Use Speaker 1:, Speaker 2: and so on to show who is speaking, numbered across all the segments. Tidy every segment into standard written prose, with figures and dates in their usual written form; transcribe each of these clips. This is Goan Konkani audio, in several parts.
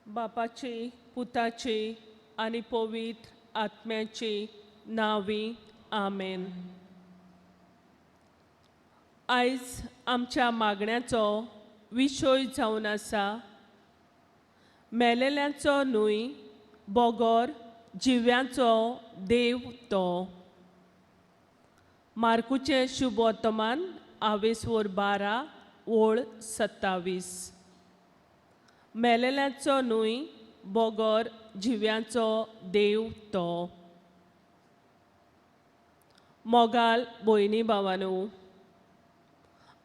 Speaker 1: बापाचे, पुताचे आनी पवित्र आत्म्याचे नांवी, आमेन. आयज आमच्या मागण्याचो विशय जावन आसा, मेलेल्यांचो न्हय बोगोर जिव्यांचो देव तो. मार्कुचें शुभवर्तमान, आवेसवर 12, ओळ 27. मेलेल्यांचो न्हय बोगोर जिव्यांचो देव तो. मोगाल भयणी भावानू,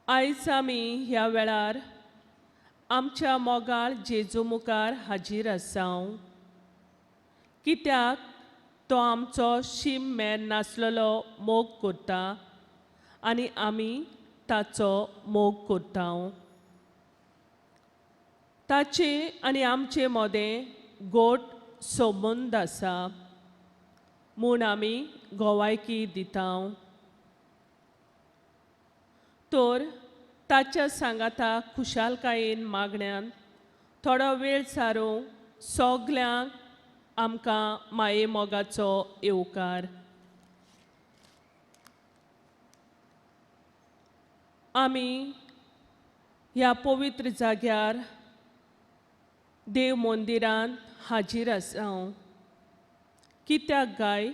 Speaker 1: आयज आमी ह्या वेळार आमच्या मोगाळ जेजू मुखार हाजीर आसा, कित्याक तो आमचो शीम मेर नासलेलो मोग करता आनी आमी ताचो मोग करता. ताचे आनी आमचे मदें गोट संबंद आसा म्हूण आमी गोवायकी दिता. तर ताच्या सांगाता खुशालकायेन मागण्यान थोडो वेळ सारूंक सगल्यांक आमकां माये मोगाचो येवकार. आमी ह्या पवित्र जाग्यार देव मंदिरांत हाजीर आसा कित्याक गाय?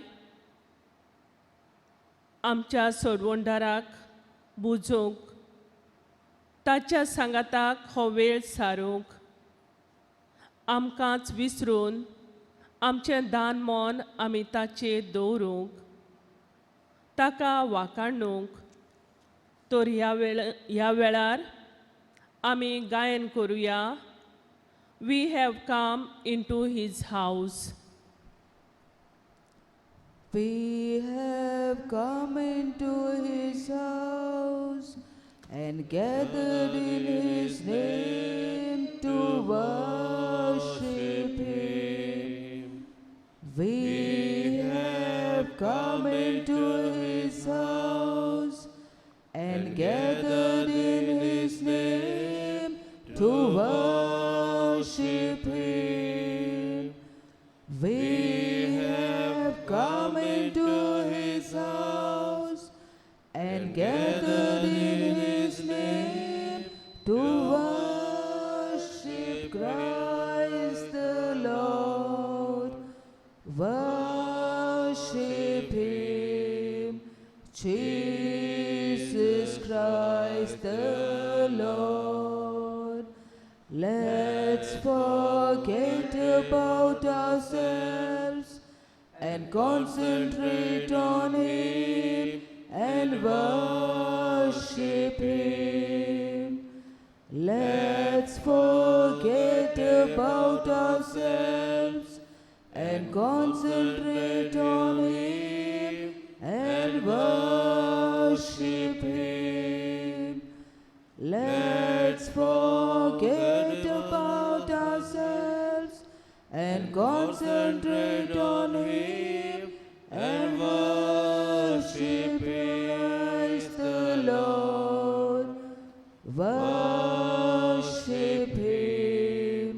Speaker 1: आमच्या सोडवणदाराक बुजूंक, ताच्या सांगाताक हो वेळ सारूंक, आमकांच विसरून आमचें दान मन आमी ताचेर दवरूंक, ताका वाखाणूंक. तर ह्या वेळार आमी गायन करुया, "We have come into his house."
Speaker 2: We have come into his house and gathered in his name to worship him. We have come into his house and gathered in his name to worship him. We have come into his house and gathered in his name to worship Christ the Lord. Worship him, Jesus Christ the Lord. Let's forget about ourselves and concentrate on Him and worship Him. Let's forget about ourselves and concentrate on Him and worship Him. Let's forget about ourselves and concentrate on Him and worship Christ the Lord. Worship Him,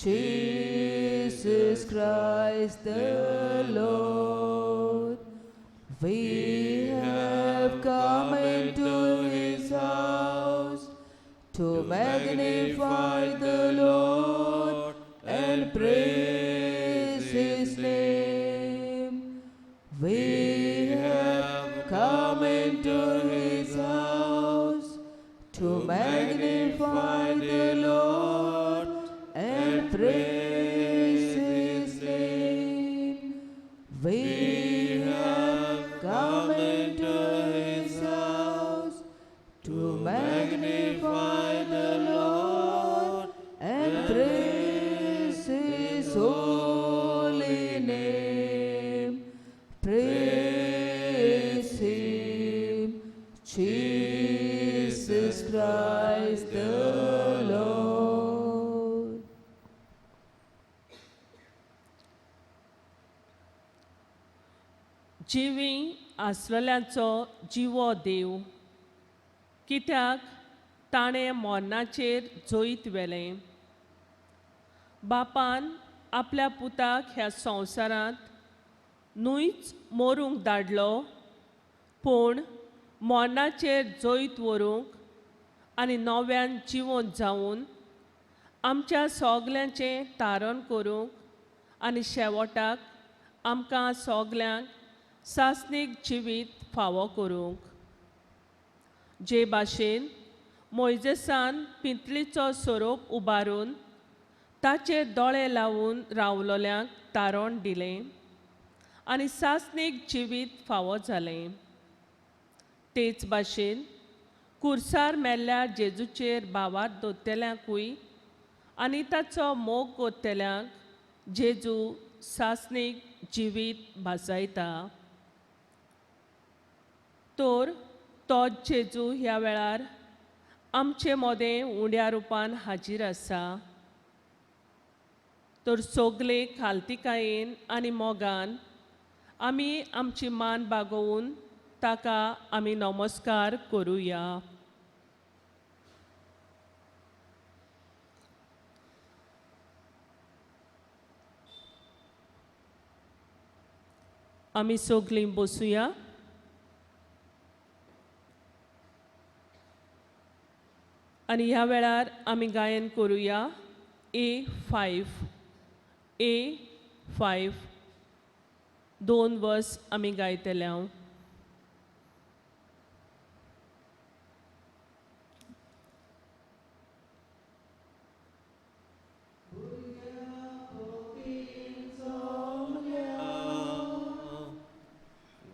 Speaker 2: Jesus Christ the Lord. We have come into His house to magnify the Lord and praise His name. We have come into His house to magnify the Lord and praise His name. We have come into His house to magnify the Lord and praise His holy name. Praise Him, Jesus Christ the Lord.
Speaker 1: जिवी आसलेल्यांचो जिवो देव, कित्याक ताणें मरणाचेर जैत व्हेलें. बापान आपल्या पुताक ह्या संवसारांत न्हूयच मरूंक धाडलो, पूण मरणाचेर जैत व्हरूंक आनी नव्यान जिवंत जावन आमच्या सगल्यांचें तारण करूंक आनी शेवटाक आमकां सगल्यांक सासणीक जिवीत फावो करूंक. जे भाशेन मोयजेसान पिंतळीचो सोरोप उबारून ताचेर दोळे लावन रावलोल्यांक तारण दिलें आनी सासणीक जिवीत फावो जालें, तेच भाशेन कुर्सार मेल्ल्या जेजूचेर भावार्थ दवरतल्यांकूय आनी ताचो मोग करतल्यांक जेजू सासणीक जिवीत भासायता. तर तोच जेजू ह्या वेळार आमचे मोदें उण्या रुपान हाजीर आसा. तर सगले खालतिकायेन आनी मोगान आमी आमची मान बागोवन ताका आमी नमस्कार करुया. आमी सगलीं बसुया. आनी ह्या वेळार आमी गायन करुया A5 A5 2 वर्स आमी गायतले. हांव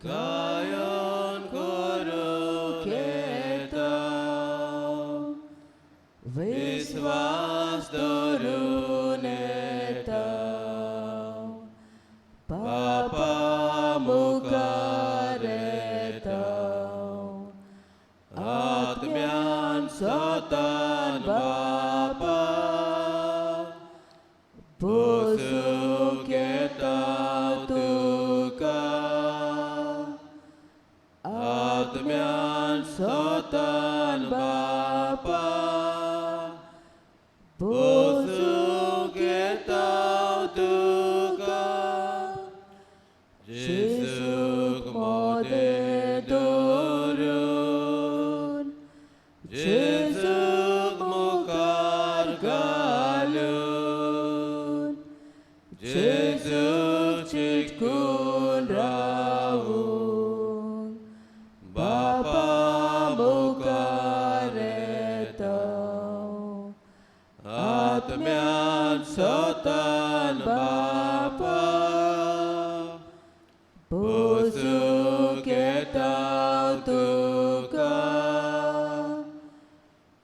Speaker 3: गायन करूंक येता, विस्वास धरून येता, बापा मुखार येता, आत्म्यान सतान बापा बसूंक येता तुका, आत्म्यान सतान बापा बसूंक येता तुका, जेजूक मोदें दवरून, जेजूक मुखार घालून, जेजूक चिटकून रावून बापा मुखार येता, आत्म्यान सतान बापा बसूंक येता तुका,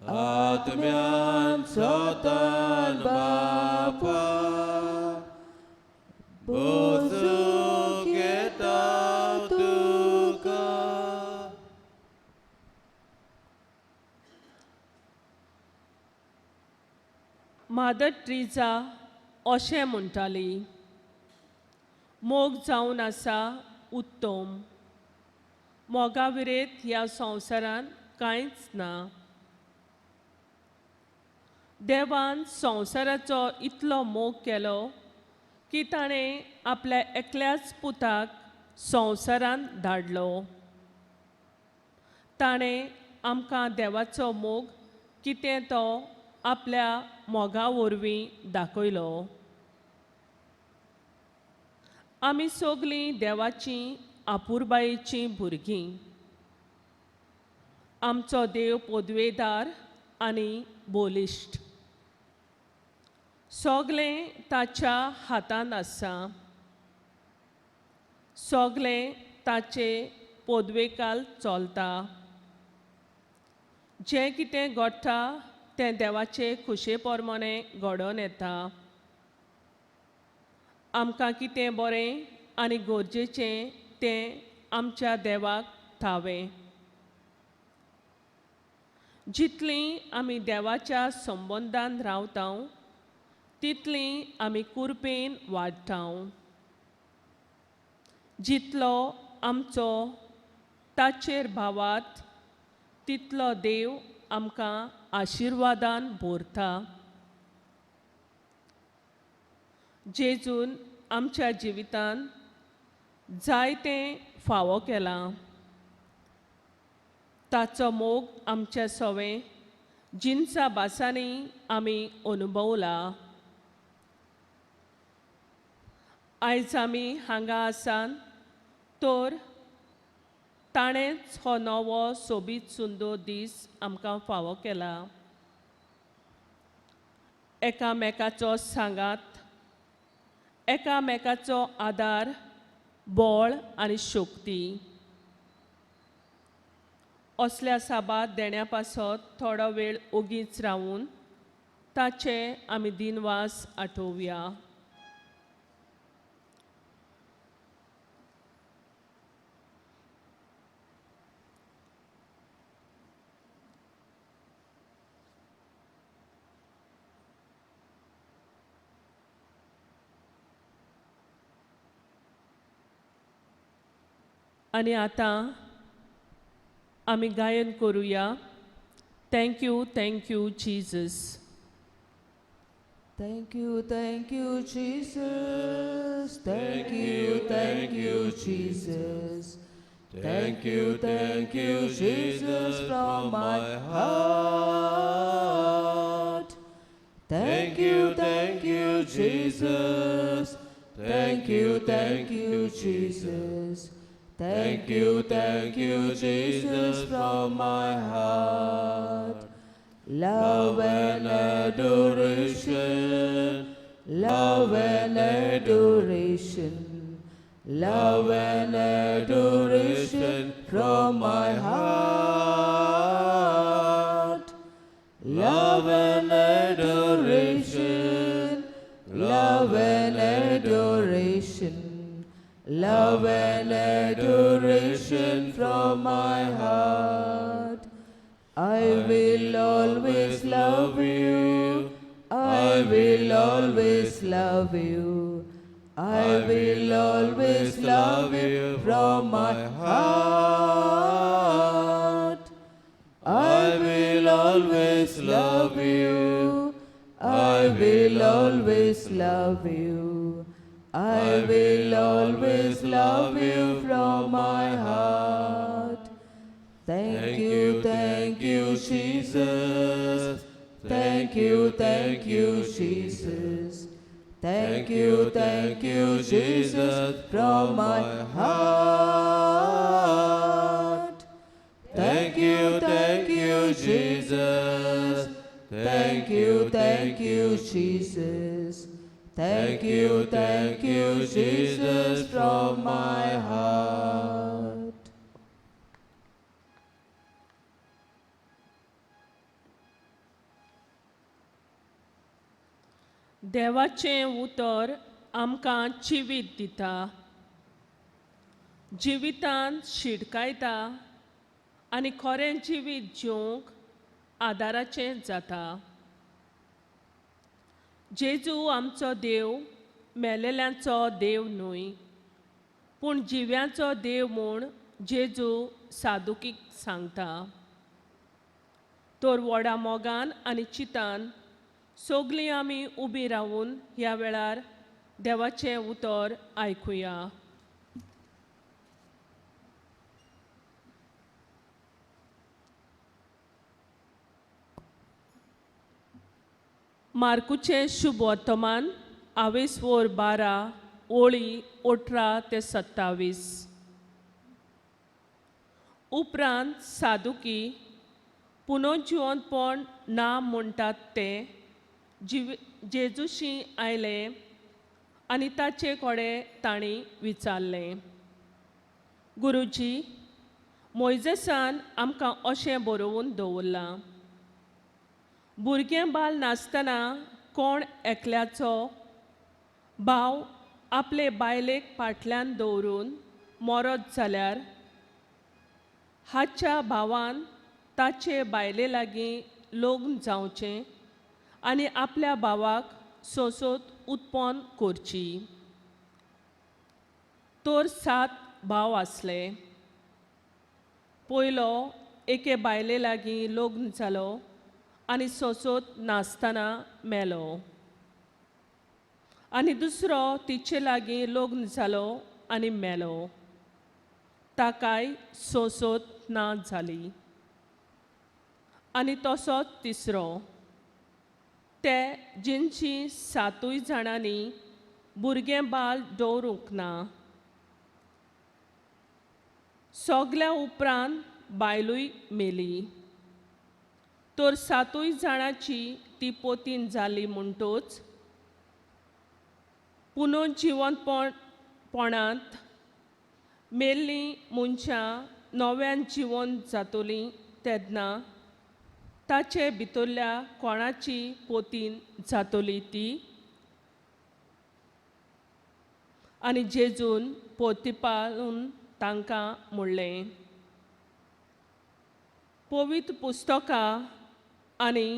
Speaker 3: आत्म्यान सतान बापा बसूंक येता तुका.
Speaker 1: मादर ट्रिजा अशें म्हणटाली, मोग जावन आसा उत्तम, मोगा विरेत ह्या संवसारांत कांयच ना. देवान संवसाराचो इतलो मोग केलो की ताणें आपल्या एकल्याच पुताक संवसारांत धाडलो. ताणें आमकां देवाचो मोग कितें तो आपल्या मोगा वरवीं दाखयलो. आमी सगलीं देवाचीं आपुरबायेचीं भुरगीं. आमचो देव पदवेदार आनी बलिश्ट, सगलें ताच्या हातांत आसा, सगलें ताचे पदवेकाल चलता. जें कितें घडटा तें देवाचे खुशे प्रमाणे घडोवन येता. आमकां कितें बरें आनी गरजेचें तें आमच्या देवाक थावें. जितलीं आमी देवाच्या संबंदान रावता तितलीं आमी कुरपेन वाडटा. जितलो आमचो ताचेर भावात तितलो देव आमकां आशिर्वादान भरता. जेजून आमच्या जिवितांत जायतें फावो केलां. ताचो मोग आमच्या सवें जिनसा भासांनी आमी अनुभवला. आयज आमी हांगा आसात तर ताणेंच हो नवो सोबीत सुंदर दीस आमकां फावो केला. एकामेकाचो सांगात, एकामेकाचो आदार, बळ आनी शक्ती असल्या साबार देण्या पासत थोडो वेळ ओगीच रावून ताचे आमी दिनवास आठोवया. आनी आतां आमी गायन करुया. Thank you, thank you Jesus.
Speaker 2: Thank you, thank you, Jesus. Thank you, thank you, Jesus. Thank you, thank you, Jesus, from my heart. Thank you, thank you, Jesus. Thank you, thank you, Jesus. Thank you, thank you, Jesus, from my heart. Love and adoration, love and adoration, love and adoration from my heart. Love and adoration, love and adoration, love and adoration from my heart. I will always love you. I will always love you. I will always love you from my heart. I will always love you. I will always love you. I will always love you from my heart. Thank you, thank you, Jesus. Thank you, thank you, Jesus. Thank you, thank you, Jesus, from my heart. Thank you, thank you, Jesus. Thank you, thank you, Jesus. Thank you, thank you, Jesus, from my heart.
Speaker 1: देवाचें उतर आमकां जिवीत दिता, जिवितांत शिडकायता आनी खरें जिवीत जिवंक आदाराचें जाता. जेजू आमचो देव मेलेल्यांचो देव न्हय, पूण जिव्यांचो देव म्हूण जेजू सादुकीक सांगता. तर व्हडा मोगान आनी चितान सगळीं आमी उबी रावून ह्या वेळार देवाचें उतर आयकुया. मार्कुचें शुभ वर्तमान आवेसवोर 12 ओळी 18 ते 27. उपरांत सादुकी पुनर्जिवंतपण ना म्हणटात ते जेजूशी आयले आनी ताचे कडेन तांणी विचारलें, गुरुजी, मोयजेसान आमकां अशें बरोवन दवरलां, भुरगें बाल नासतना कोण एकल्याचो भाव आपले बायलेक फाटल्यान दवरून मरत जाल्यार हाच्या भावान ताचे बायले लागीं लग्न जावचें आनी आपल्या भावाक सोंसोत उत्पन्न करची. तर 7 भाव आसले. पयलो एके बायले लागीं लग्न जालो आनी सोंसोत नासतना मेलो. आनी दुसरो तिचे लागीं लग्न जालो आनी मेलो. ताकाय सोंसोत ना जाली. आनी तसोच तिसरो. ते जिनशी सातूय जाणांनी भुरगें बाल दवरूंक ना. सगल्या उपरांत बायलूय मेली. तर सातूय जाणांची ती पोतीन जाली म्हणटूच पुनू जिवंतपणांत मेल्लीं मनशां नव्यान जिवन जातलीं तेन्ना ताचे भितरल्या कोणाची पोतीन जातली ती? आनी जेजून पोतीपालून तांकां म्हणलें, पवित्र पुस्तकां आनी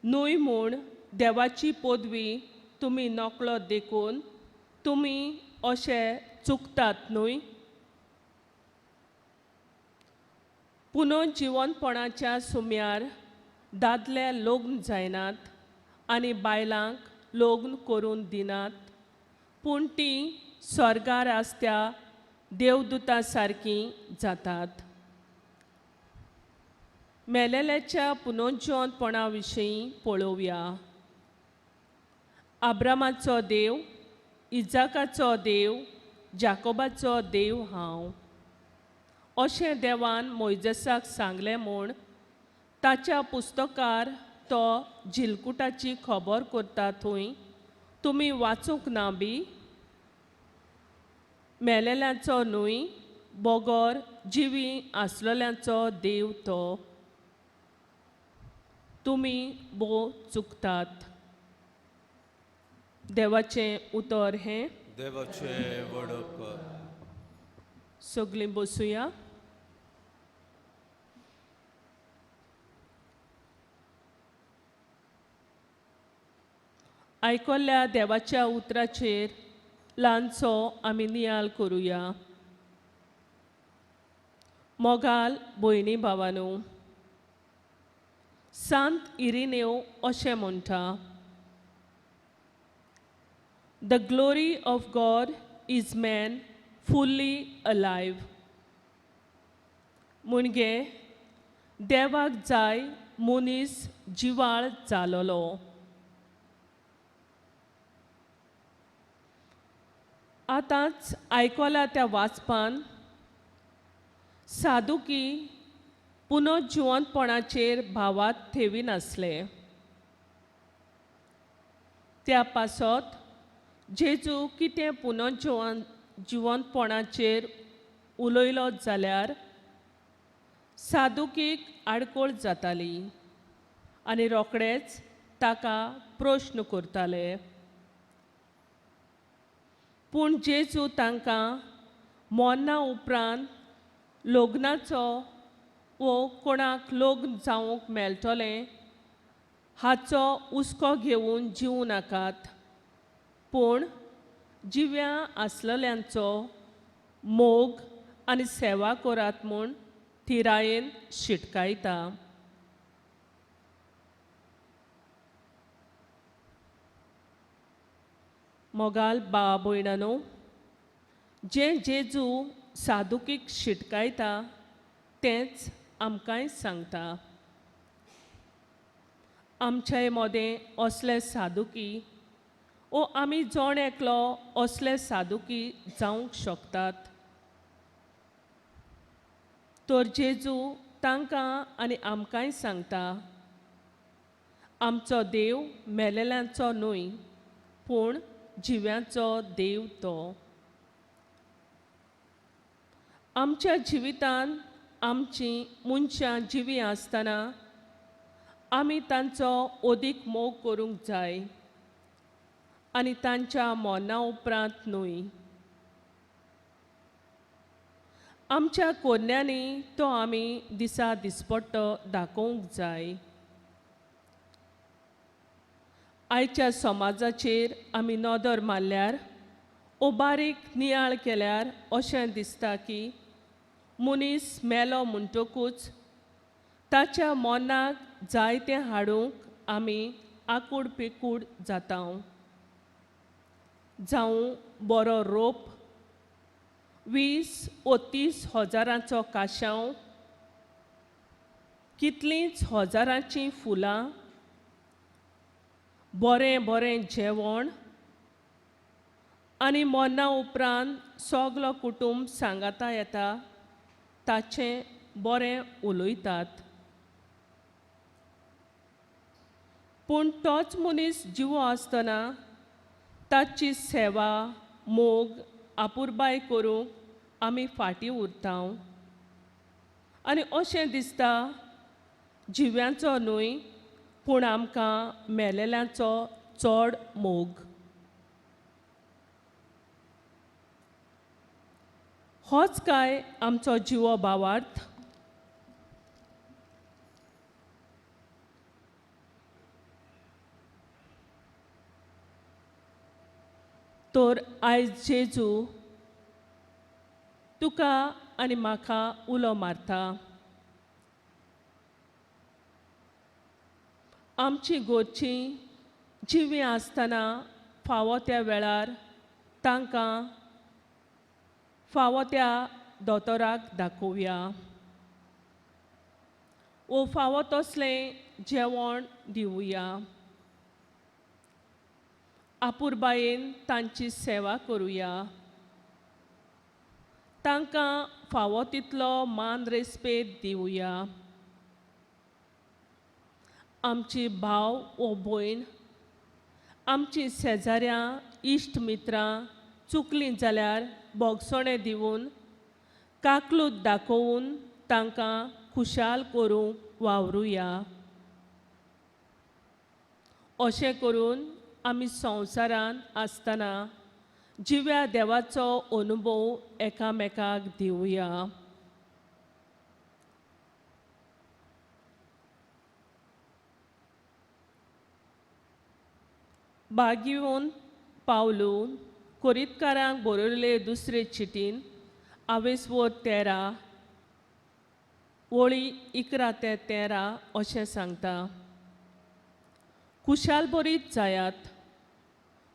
Speaker 1: न्हय म्हूण देवाची पदवी तुमी नकळो देखून तुमी अशे चुकतात न्हय? पुनः जिवनपणाच्या सुम्यार दादले लग्न जायनात आनी बायलांक लग्न करून दिनात, पूण तीं स्वर्गार आसत्या देवदूता सारकीं जातात. मेलेल्याच्या पुनर्जिवंतपणा विशीं पळोवया. आब्रामाचो देव, इजाकाचो देव, जाकोबाचो देव हांव, अशें देवान मोयजेसाक सांगलें म्हूण ताच्या पुस्तकार तो झिलकुटाची खबर करता थंय तुमी वाचूंक ना बी? मेलेल्यांचो न्हय बगर जिवी आसलेल्यांचो देव तो. तुमी भोव चुकतात. देवाचें उतर हें.
Speaker 3: देवाचें व्हड उपकार.
Speaker 1: सगळीं बसुया. आयकल्ल्या देवाच्या उतराचेर ल्हानसो आमी नियाळ करुया. मोगाल भयणी भावानू, सांत इरिनेव अशें म्हणटा, The glory of God is man fully alive. म्हणजे देवाक जाय मनीस जिवाळ जालोलो. आतांच आयकला त्या वाचपान सादुकी पुनर्जिवंतपणाचेर भावात ठेविनासले. त्या पासत जेजू कितें जिवंतपणाचेर उलयलो जाल्यार सादुकीक आडखळ जाताली आनी रोखडेच ताका प्रश्न करताले. पूण जेजू तांकां मरणा उपरांत लग्नाचो वो कोणाक लग्न जावंक मेळटलें हाचो हुस्को घेवन जिवूं नाकात, पूण जिव्या आसलेल्यांचो मोग आनी सेवा करात म्हूण थिरायेन शिटकायता. मोगाल भाव भयणानो, जें जेजू सादुकीक शिटकायता तेंच आमकांय सांगता. आमच्याय मदें असले सादुकी ओ आमी जण एकलो असले सादुकी जावंक शकतात. तर जेजू तांकां आनी आमकांय सांगता, आमचो देव मेलेल्यांचो न्हय पूण जिव्यांचो देव तो. आमच्या जिवितांत आमची मनशां जिवीं आसतना आमी तांचो अदीक मोग करूंक जाय आनी तांच्या मरणा उपरांत न्हय. आमच्या कोन्यांनी तो आमी दिसा दिसपट्टो दाखोवंक जाय. आयच्या समाजाचेर आमी नदर मारल्यार ओ बारीक नियाळ केल्यार अशें दिसता की मनीस मेलो म्हणटकूच ताच्या मनाक जायतें हाडूंक आमी आकूड पिकूड जाता. जावं बरो रोप, 20 वो 30 हजारांचो काशांव, कितलींच हजारांचीं फुलां, बरें बरें जेवण आनी मरणा उपरांत सगलो कुटुंब सांगाता येता ताचें बरें उलयतात. पूण तोच मनीस जिवो आसतना ताची सेवा, मोग, आपुरबाय करूंक आमी फाटीं उरता आनी अशें दिसता जिव्यांचो न्हय पूण आमकां मेलेल्यांचो चड मोग. होच काय आमचो जिवो भावार्थ? तर आयज जेजू तुका आनी म्हाका उलो मारता. आमची गोरची जिवीं आसतना फावो त्या वेळार तांकां फावो त्या दोतोराक दाखोवया वो फावो तसलें जेवण दिवया, आपुरबायेन तांची सेवा करुया, तांकां फावो तितलो मान रेस्पेद दिवया. आमची भाव वो भयण, आमची शेजाऱ्यां, इश्ट मित्रां चुकलीं जाल्यार बोगसणें दिवन काकलूत दाखोवन तांकां खुशाल करूंक वावरुया. अशें करून आमी संवसारांत आसतना जिव्या देवाचो अनुभव एकामेकाक दिवया. बागिवन पावलून कोरितकारांक बरयल्ले दुसरे चिटीन आवेसवोर 13 वळी 11 ते 13 अशें सांगता. खुशाल बरीत जायात,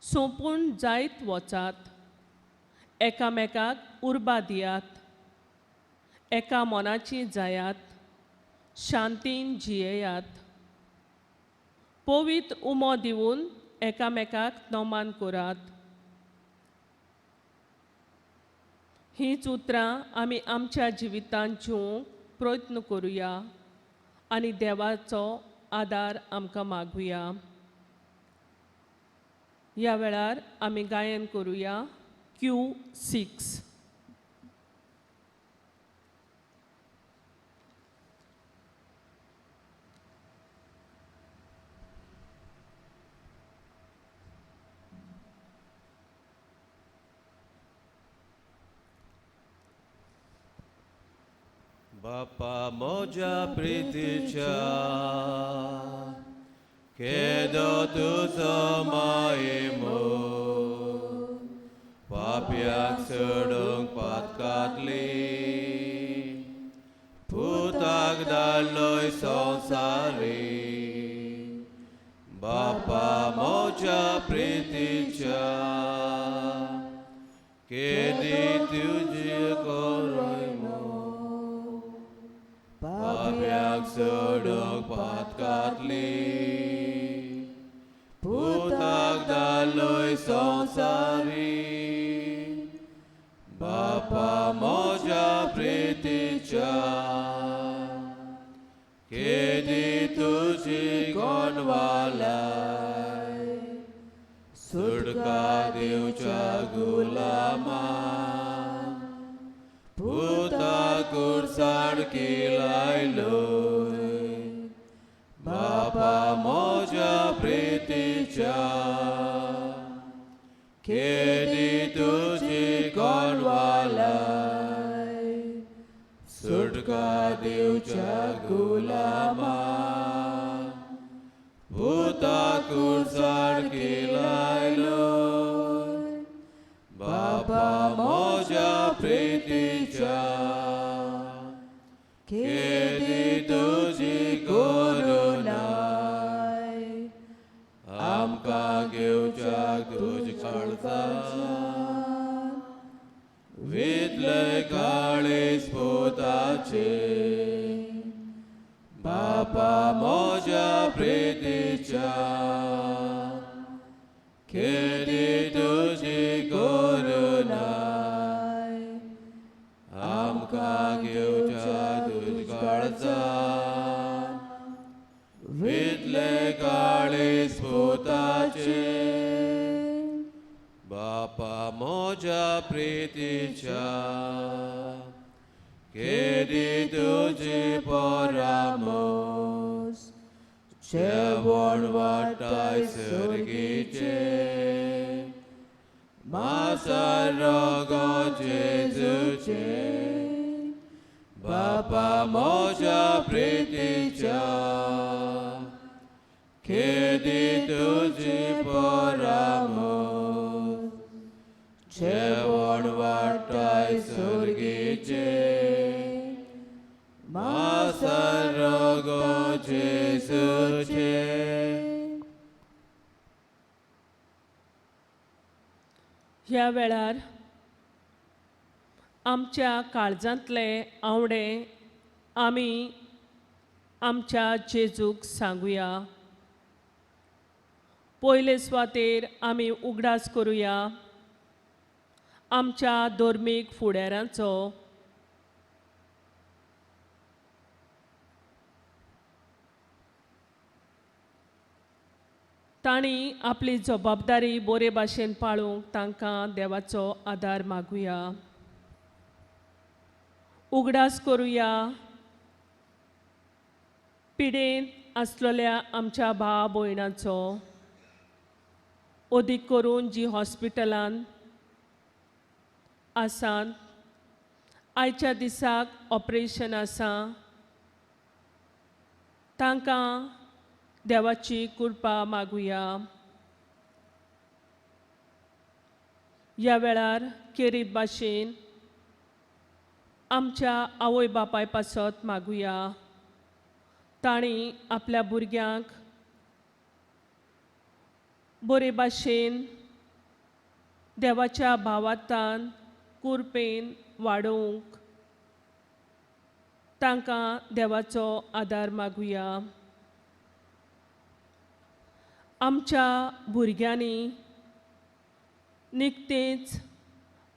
Speaker 1: सोंपून जायत वचात, एकामेकाक उर्बा दियात, एका मनाची जायात, शांतीन जियेयात, पवित्र उमो दिवन एकामेकाक नमान करात. हींच उतरां आमी आमच्या जिवितांत जिवंक प्रयत्न करुया आनी देवाचो आदार आमकां मागुया. ह्या वेळार आमी गायन करुया Q6.
Speaker 3: बापा मोजा प्रीतीच्या केदो तुजो मायेमो पापयाक सोडूंक पातकातली पुताक धाडलोय संवसारी. बापा मोजा प्रीतीच्या केदी तुजी करूय पाप्याक सोडूंक पातकातली पुताक धाडलोय संवसारी. बापा म्हज्या प्रितीच्या केदी तुजी कोणवालाय सुटका दिवच्या गुलामा पुता कुरसाण किलायलोय. बापा म्हज्या प्रितीच्या केदी तुजी कोणवालाय सुटका दिवच्या गुलामा पुता कुरसाण किलायलोय. बापा म्हज्या प्रितीच्या केदी तुजी करुणाय आमकां घेवच्याक तुज काळजान वितले काळीज पुताचे बापा म्हज्या प्रितीच्या खेदी तुजी करुणाय आमकां घेवच्या तुज काळजान वितले काळीज पुताचे बापा म्हज्या प्रितीच्या केदी तुजी परामोस जेवण वाटाय सर्गीचे मासा रोगो जेजूचे बापा म्हज्या प्रितीच्या खेदी तुजी परामोस जेवण वाटाय सर्गीचे मासा रोगो जेजूचे.
Speaker 1: ह्या वेळार आमच्या काळजांतले आवडे आमी आमच्या जेजूक सांगुया. पयले सुवातेर आमी उगडास करुया आमच्या धर्मीक फुडाऱ्यांचो. तांणी आपली जबाबदारी बरे भाशेन पाळूंक तांकां देवाचो आदार मागुया. उगडास करुया पिडेंत आसलेल्या आमच्या भाव भयणाचो, अदीक करून जी हॉस्पिटलान आसात. आयच्या दिसाक ऑपरेशन आसा, तांकां देवाची कृपा मागुया. ह्या वेळार केरीत भाशेन आमच्या आवय बापाय पासत मागुया. तांणी आपल्या भुरग्यांक बरे भाशेन देवाच्या भावातान कुरपेन वाडोवंक तांकां देवाचो आदार मागुया. आमच्या भुरग्यांनी निकतेंच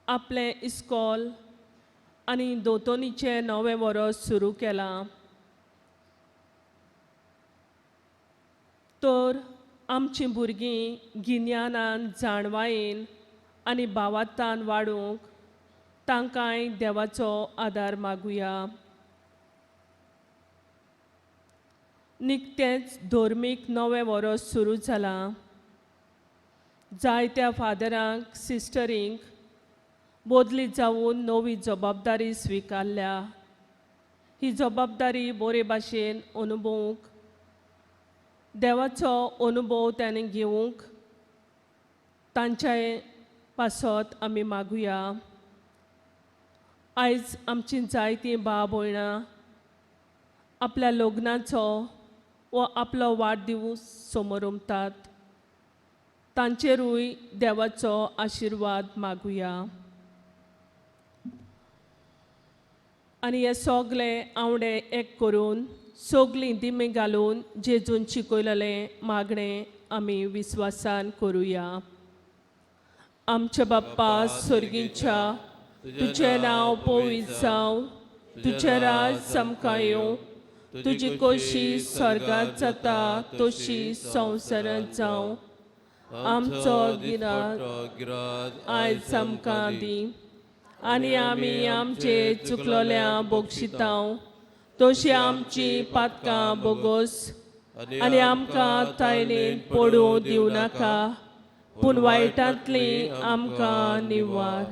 Speaker 1: आपलें इस्कॉल आनी दोतोनीचें नवें वरस सुरू केलां, तर आमचीं भुरगीं गिन्यानान जाणवायेन आनी भावातान वाडूंक तांकांय देवाचो आदार मागुया. निकतेंच धर्मीक नवें वरस सुरू जालां. जायत्या फादरांक सिस्टरींक बदली जावन नवी जबाबदारी स्विकारल्या. ही जबाबदारी बरे भाशेन अनुभवूंक, देवाचो अनुभव तांणी घेवंक तांचे पासत आमी मागुया. आयज आमची जायतीं भाव भयणां आपल्या लग्नाचो वो आपलो वाडदिवस समरमतात, तांचेरूय देवाचो आशिर्वाद मागुया. आनी हे सगळे आवडे एक करून सगळीं दिमी घालून जेजून शिकयलेलें मागणें आमी विस्वासान करुया. आमच्या बाप्पा सर्गीच्या, तुजें नांव पवित्र जावं, तुजें राज आमकां येवं, तुजी कोशी स्वर्गांत जाता तशी संवसारांत जावं. आमचो गिराज आयज आमकां दी आनी आमी आमचे चुकलोल्या बोगशितांव तशी आमची पातकां बोगोस आनी आमकां तायनेन पडूं दिवं नाका, पूण वायटांतली आमकां निवार.